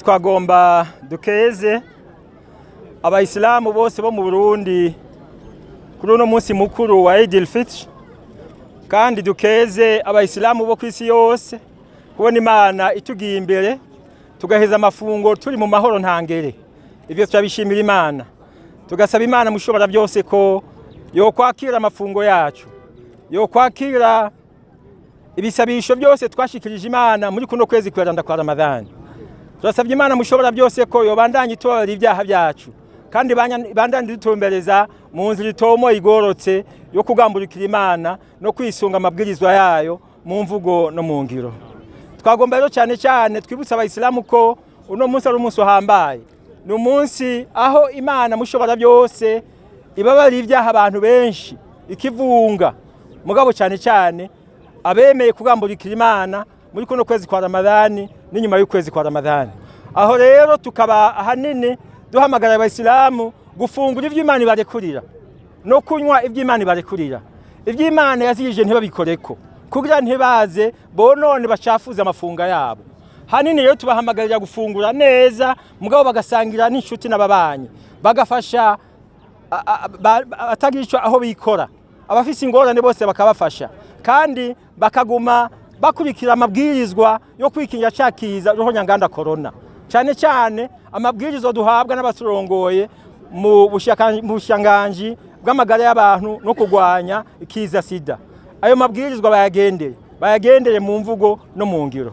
Twagomba dukeze abayisilamu bose bo mu Burundi kuri uno munsi mukuru wa Eid al-Fitr, kandi dukeze abayisilamu bo kw'isi yose kubona Imana itugiye imbere tugaheza amafungo turi mu mahoro ntangere. Ivyo turabishimira Imana, tugasaba Imana mushobora byose ko yokwakira amafungo yacu, yokwakira ibisabisho byose twashikirije Imana muri kuno kwezi kweranda kwa Ramadhani. Turasabye Imana mushobora byose ko yobandanya itubabarira ibyaha byacu, kandi ibandanye idutumbereza mu nzira itomo igorotse yo kugamburikira Imana no kwisunga amabwirizwa yayo mu mvugo no mu ngiro. Twagomba rero cyane cyane twibutsa abayisilamu ko uno munsi ari umunsi uhambaye, ni umunsi aho Imana mushobora byose ibabarira ibyaha abantu benshi ikivunga, mugabo cyane cyane abemeye kugamburikira Imana muri kuno kwezi kwa Ramadhani n'inyuma y'ukwezi kwa Ramadhani. Aho rero tukaba ahanini duhamagara abayisilamu gufungura ivyo Imana ibarekurira no kunywa ivyo Imana ibarekurira. Ivyo Imana yazirije ntibabikoreko kugira ntibaze bonone bacafuze amafunga yabo. Hanini rero tubahamagarira gufungura neza, mugabo bagasangira n'inshuti n'ababanyi, bagafasha abatagira ico aho bikora, abafise ingorane bose bakabafasha, kandi bakaguma bakurikira amabwirizwa yo kwikingira ca kiza ruhonyanganda corona, cyane cyane amabwirizwa duhabwa n'abaturongoye mu bushikiranganji bw'amagara y'abantu no kurwanya ikiza sida. Ayo mabwirizwa bayagendere, bayagendere mu mvugo no mu ngiro.